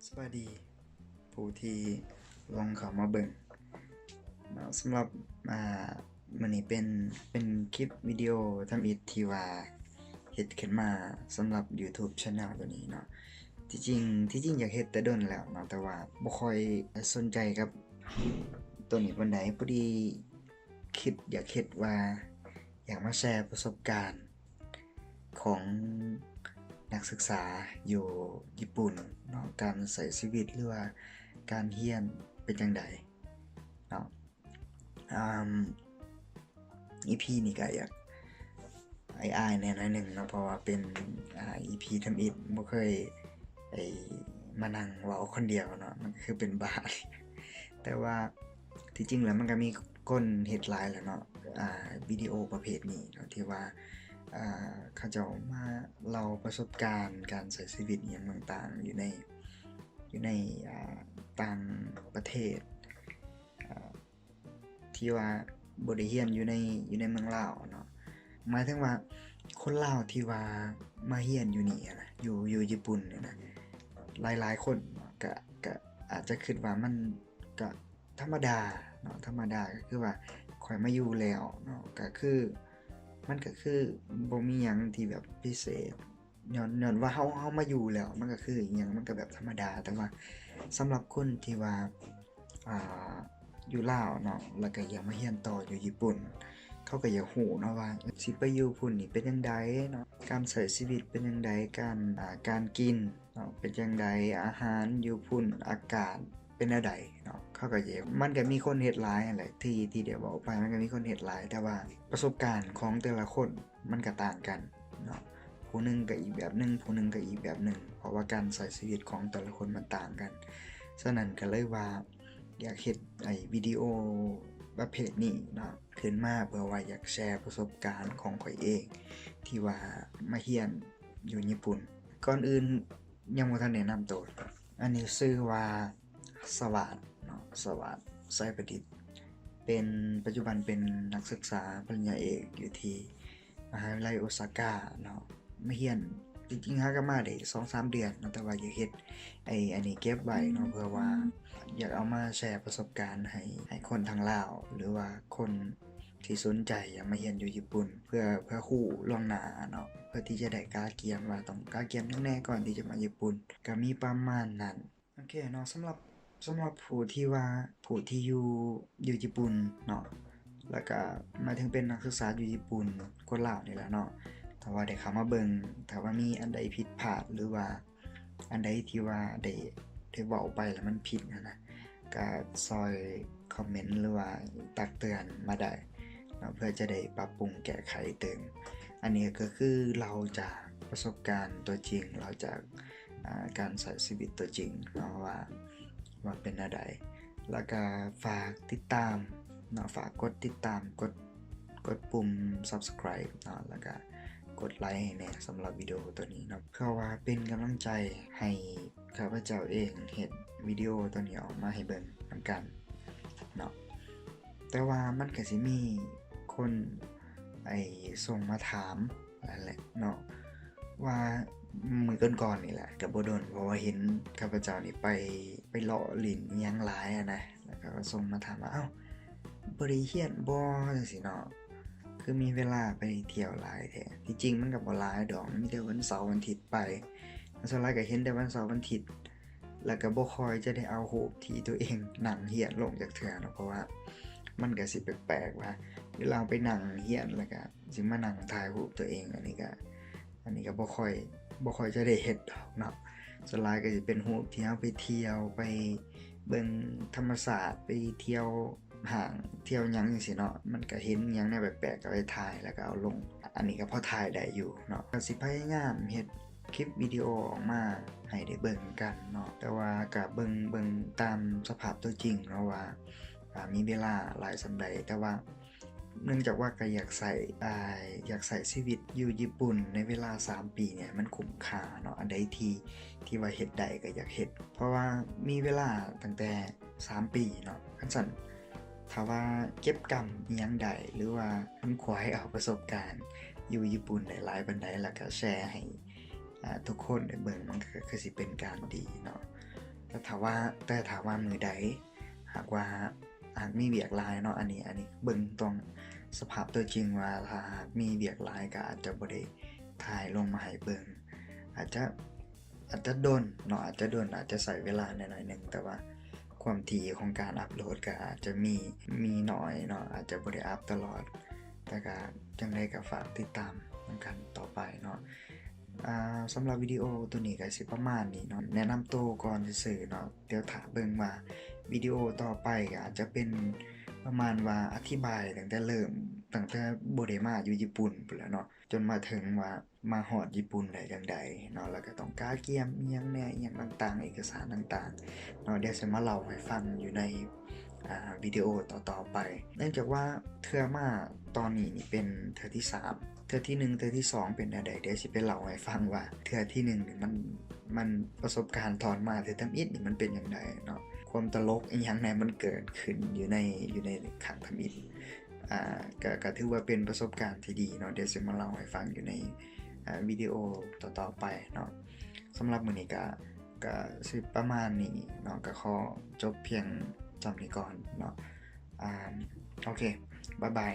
ສະບາຍດີຜູ້ທີ່ລອງເຂົ້າມາເບິ່ງເນາະ. ສຳລັບ ອ່າ ມື້ນີ້ເປັນ ເປັນຄລິບວິດີໂອທຳອິດທີ່ວ່າເຮັດຂຶ້ນມາສຳລັບ YouTube Channel ໂຕນີ້ເນາະ. ທີ່ຈິງ ທີ່ຈິງຢາກເຮັດແຕ່ດົນແລ້ວເນາະ ແຕ່ວ່າບໍ່ຄ່ອຍສົນໃຈກັບໂຕນີ້ປານໃດ. ພໍດີຄິດຢາກເຮັດວ່າ ຢາກມາແຊປະສົບການຂອງນັກສຶກສາຢູ່ຍີ່ປຸ່ນເນາະ, ການໃຊ້ຊີວິດ ຫຼືວ່າການຮຽນເປັນຈັ່ງໃດເນາະ. ອາ ອີພີນີ້ກະຢາກອາຍໆແດ່ໜ້ອຍໜຶ່ງເນາະ ເພາະວ່າເປັນ ອາ ອີພີທຳອິດ, ບໍ່ເຄີຍ ໄອ້ ມານັ່ງເວົ້າຄົນດຽວເນາະ, ມັນກະຄືເປັນບ້າ. ແຕ່ວ່າທີ່ຈິງແລ້ວມັນກະມີຄົນເຮັດຫຼາຍແລ້ວເນາະ ອາ ວິດີໂອປະເພດນີ້ເນາະ ທີ່ວ່າ ອາ ເຂົາເຈົ້າມາເລົ່າປະສົບການການໃຊ້ຊີວິດອີ່ຫຍັງຕ່າງໆ ຢູ່ໃນ ຢູ່ໃນ ອາ ຕ່າງປະເທດ ອາ ທີ່ວ່າບໍ່ໄດ້ຮຽນຢູ່ໃນ ຢູ່ໃນເມືອງລາວເນາະ. ໝາຍເຖິງວ່າຄົນລາວທີ່ວ່າມາຮຽນຢູ່ນີ້ນະ ຢູ່ ຢູ່ຍີ່ປຸ່ນນີ້ນະ ຫຼາຍໆຄົນເນາະ ກະ ກະອາດຈະຄິດວ່າມັນກະທຳມະດາເນາະ, ທຳມະດາ ກະຄືວ່າຂ້ອຍມາຢູ່ແລ້ວເນາະ, ກະຄື ມັນກະຄືບໍ່ມີຫຍັງທີ່ແບບພິເສດ ຍ້ອນ ຍ້ອນວ່າເຮົາ ເຮົາມາຢູ່ແລ້ວ ມັນກະຄືອີ່ຫຍັງ ມັນກະແບບທຳມະດາ. ແຕ່ວ່າສຳລັບຄົນທີ່ວ່າ ອ່າ ຢູ່ລາວເນາະ ແລ້ວກະຢາກມາຮຽນຕໍ່ຢູ່ຍີ່ປຸ່ນ ເຂົາກະຢາກຮູ້ເນາະວ່າ ຊິໄປຢູ່ພຸ້ນນີ້ເປັນຈັ່ງໃດເນາະ, ການໃຊ້ຊີວິດເປັນຈັ່ງໃດ, ການ ອາ ການກິນເນາະເປັນຈັ່ງໃດ, ອາຫານຢູ່ພຸ້ນ ອາກາດເປັນແນວໃດເນາະ. ເຂົາກະຢາກ ມັນກະມີຄົນເຮັດຫຼາຍຫັ້ນແຫຼະ ທີ່ ທີ່ໄດ້ເວົ້າໄປ ມັນກະມີຄົນເຮັດຫຼາຍ ແຕ່ວ່າປະສົບການຂອງແຕ່ລະຄົນ ມັນກະຕ່າງກັນເນາະ, ຜູ້ໜຶ່ງກະອີກແບບໜຶ່ງ ຜູ້ໜຶ່ງກະອີກແບບໜຶ່ງ ເພາະວ່າການໃຊ້ຊີວິດຂອງແຕ່ລະຄົນມັນຕ່າງກັນ. ສະນັ້ນກະເລີຍວ່າຢາກເຮັດໄອ້ວິດີໂອປະເພດນີ້ເນາະ ຂຶ້ນມາ ເພື່ອວ່າຢາກແຊປະສົບການຂອງຂ້ອຍເອງ ທີ່ວ່າມາຮຽນຢູ່ຍີ່ປຸ່ນ. ກ່ອນອື່ນຍັງບໍ່ທັນແນະນຳໂຕ, ອັນນີ້ຊື່ວ່າ ສະຫວາດເນາະ ສະຫວາດ ໄຊປະດິດ ເປັນ ປັດຈຸບັນເປັນນັກສຶກສາປະລິນຍາເອກຢູ່ທີ່ມະຫາວິທະຍາໄລໂອຊາກາເນາະ. ມາຮຽນ ຈິງໆ ຫາກະມາໄດ້ສອງສາມເດືອນເນາະ ແຕ່ວ່າຢາກເຮັດໄອ້ອັນນີ້ເກັບໄວ້ເນາະ ເພື່ອວ່າຢາກເອົາມາແຊປະສົບການໃຫ້ ໃຫ້ຄົນທາງລາວ ຫຼືວ່າຄົນທີ່ສົນໃຈຢາກມາຮຽນຢູ່ຍີ່ປຸ່ນ ເພື່ອ ເພື່ອຮູ້ລ່ວງໜ້າເນາະ ເພື່ອທີ່ຈະໄດ້ກະກຽມວ່າຕ້ອງກະກຽມຫຍັງແດ່ກ່ອນທີ່ຈະມາຍີ່ປຸ່ນ. ກະມີປະມານນັ້ນ. ໂອເຄເນາະ ສຳລັບ ສຳລັບຜູ້ທີ່ວ່າ ຜູ້ທີ່ຢູ່ ຢູ່ຍີ່ປຸ່ນເນາະ ແລ້ວກະໝາຍເຖິງເປັນນັກສຶກສາຢູ່ຍີ່ປຸ່ນ ຄົນລາວນີ້ແຫຼະເນາະ, ຖ້າວ່າໄດ້ເຂົ້າມາເບິ່ງ ຖ້າວ່າມີອັນໃດຜິດພາດ ຫຼືວ່າອັນໃດທີ່ວ່າໄດ້ ໄດ້ເວົ້າໄປແລ້ວມັນຜິດຫັ້ນນະ ກະຊ່ອຍຄອມເມັນ ຫຼືວ່າຕັກເຕືອນມາໄດ້ເນາະ ເພື່ອຈະໄດ້ປັບປຸງແກ້ໄຂຕື່ມ. ອັນນີ້ກະຄືເລົ່າຈາກປະສົບການຕົວຈິງ ເລົ່າຈາກ ອ່າ ການໃຊ້ຊີວິດຕົວຈິງເນາະ ວ່າ ວ່າເປັນແນວໃດ. ແລ້ວກະຝາກຕິດຕາມເນາະ ຝາກກົດຕິດຕາມ ກົດ ກົດປຸ່ມ Subscribe ເນາະ ແລ້ວກະກົດໄລໃຫ້ແດ່ສຳລັບວິດີໂອໂຕນີ້ເນາະ ເພື່ອວ່າເປັນກຳລັງໃຈໃຫ້ຂ້າພະເຈົ້າເອງເຮັດວິດີໂອໂຕນີ້ອອກມາໃຫ້ເບິ່ງນຳກັນເນາະ. ແຕ່ວ່າມັນກະຊິມີຄົນ ໄອ້ ສົ່ງມາຖາມຫັ້ນແຫຼະເນາະ ວ່າມື້ກ່ອນໆນີ້ແຫຼະ ກະບໍ່ດົນ ເພາະວ່າເຫັນຂ້າພະເຈົ້ານີ້ໄປ ໄປເລາະຫຼິ້ນອີ່ຫຍັງຫຼາຍຫັ້ນນະ ແລ້ວເຂົາກະສົ່ງມາຖາມວ່າ ເອົ້າ ບໍ່ໄດ້ຮຽນບໍ່ ຈັ່ງຊີ້ເນາະ ຄືມີເວລາໄປທ່ຽວຫຼາຍແທ້. ທີ່ຈິງມັນກະບໍ່ຫຼາຍດອກ ມີແຕ່ວັນເສົາວັນທິດໄປ ສ່ວນຫຼາຍກະເຫັນແຕ່ວັນເສົາວັນທິດ ແລ້ວກະບໍ່ຄ່ອຍຈະໄດ້ເອົາຮູບທີ່ຕົວເອງນັ່ງຮຽນລົງຈັກເທື່ອເນາະ ເພາະວ່າມັນກະຊິແປກໆ ວ່າເວລາເຮົາໄປນັ່ງຮຽນ ແລ້ວກະຊິມານັ່ງຖ່າຍຮູບຕົວເອງ ອັນນີ້ກະ ອັນນີ້ກະບໍ່ຄ່ອຍ ບໍ່ຄ່ອຍຈະໄດ້ເຮັດດອກເນາະ. ສ່ວນຫຼາຍກະຊິເປັນຮູບທີ່ເຮົາໄປທ່ຽວ ໄປເບິ່ງທຳມະຊາດ ໄປທ່ຽວຫ້າງທ່ຽວຫຍັງຈັ່ງຊີ້ເນາະ ມັນກະເຫັນຫຍັງແນວແປກໆ ກະໄປຖ່າຍ ແລ້ວກະເອົາລົງ ອັນນີ້ກະພໍຖ່າຍໄດ້ຢູ່ເນາະ. ກະຊິພະຍາຍາມເຮັດ ຄລິບວິດີໂອອອກມາໃຫ້ໄດ້ເບິ່ງກັນເນາະ ແຕ່ວ່າກະເບິ່ງ ເບິ່ງຕາມສະພາບຕົວຈິງເນາະວ່າ ວ່າມີເວລາຫຼາຍສ່ຳໃດ. ແຕ່ວ່າເນື່ອງຈາກວ່າກະຢາກໃຊ້ ອາ ຢາກໃຊ້ຊີວິດຢູ່ຍີ່ປຸ່ນໃນເວລາສາມປີນີ້ໃຫ້ມັນຄຸ້ມຄ່າເນາະ ອັນໃດທີ່ ທີ່ວ່າເຮັດໄດ້ກະຢາກເຮັດ ເພາະວ່າມີເວລາຕັ້ງແຕ່ສາມປີເນາະ. ຄັນຊັ້ນ ຖ້າວ່າເກັບກຳອີ່ຫຍັງໄດ້ ຫຼືວ່າຄົ້ນຄວ້າເອົາປະສົບການຢູ່ຍີ່ປຸ່ນໄດ້ຫຼາຍປານໃດ ແລ້ວກະແຊໃຫ້ ອ່າ ທຸກຄົນໄດ້ເບິ່ງ ມັນກະຄືຊິເປັນການດີເນາະ. ແຕ່ຖ້າວ່າ ແຕ່ຖ້າວ່າມື້ໃດ ຫາກວ່າ ຫາກມີວຽກຫຼາຍເນາະ ອັນນີ້ ອັນນີ້ເບິ່ງຕ້ອງສະພາບຕົວຈິງວ່າ ຖ້າຫາກມີວຽກຫຼາຍກໍອາດຈະບໍ່ໄດ້ຖ່າຍລົງມາໃຫ້ເບິ່ງ ອາດຈະ ອາດຈະດົນເນາະ ອາດຈະດົນ ອາດຈະໃຊ້ເວລາໜ້ອຍໆໜຶ່ງ ແຕ່ວ່າຄວາມຖີ່ຂອງການອັບໂຫຼດກໍອາດຈະມີ ມີໜ້ອຍເນາະ ອາດຈະບໍ່ໄດ້ອັບຕະຫຼອດ ແຕ່ກໍຈັ່ງໃດກໍຝາກຕິດຕາມນຳກັນຕໍ່ໄປເນາະ. ອ່າ ສຳລັບວິດີໂອໂຕນີ້ກໍຊິປະມານນີ້ເນາະ ແນະນຳໂຕກ່ອນຊື່ໆເນາະ ດຽວຖ້າເບິ່ງວ່າວິດີໂອຕໍ່ໄປກໍອາດຈະເປັນປະມານວ່າອະທິບາຍຕັ້ງແຕ່ເລີ່ມ ຕັ້ງແຕ່ບໍ່ໄດ້ມາຢູ່ຍີ່ປຸ່ນພຸ້ນແຫຼະເນາະ ຈົນມາເຖິງວ່າມາຮອດຍີ່ປຸ່ນໄດ້ຈັ່ງໃດເນາະ ແລ້ວກໍຕ້ອງກະກຽມອີ່ຫຍັງແດ່ ອີ່ຫຍັງຕ່າງໆ ເອກະສານຕ່າງໆເນາະ ດຽວຊິມາເລົ່າໃຫ້ຟັງຢູ່ໃນ ອ່າ ວິດີໂອຕໍ່ໆໄປ. ເນື່ອງຈາກວ່າເທື່ອມາຕອນນີ້ນີ້ເປັນເທື່ອທີສາມ ເທື່ອທີໜຶ່ງ ເທື່ອທີສອງເປັນແນວໃດ ດຽວຊິໄປເລົ່າໃຫ້ຟັງວ່າເທື່ອທີໜຶ່ງນີ້ມັນ ມັນປະສົບການຕອນມາເທື່ອທຳອິດນີ້ມັນເປັນຈັ່ງໃດເນາະ ຄວາມຕະຫຼົກອີ່ຫຍັງແດ່ມັນເກີດຂຶ້ນຢູ່ໃນ ຢູ່ໃນຄັ້ງທຳອິດ ອ່າ ກະ ກະຖືວ່າເປັນປະສົບການທີ່ດີເນາະ ດຽວຊິມາເລົ່າໃຫ້ຟັງຢູ່ໃນ ອ່າ ວິດີໂອຕໍ່ໆໄປເນາະ. ສຳລັບມື້ນີ້ກະ ກະຊິປະມານນີ້ເນາະ ກະຂໍຈົບພຽງສ່ຳນີ້ກ່ອນເນາະ. ອ່າ ໂອເຄ ບາຍບາຍ.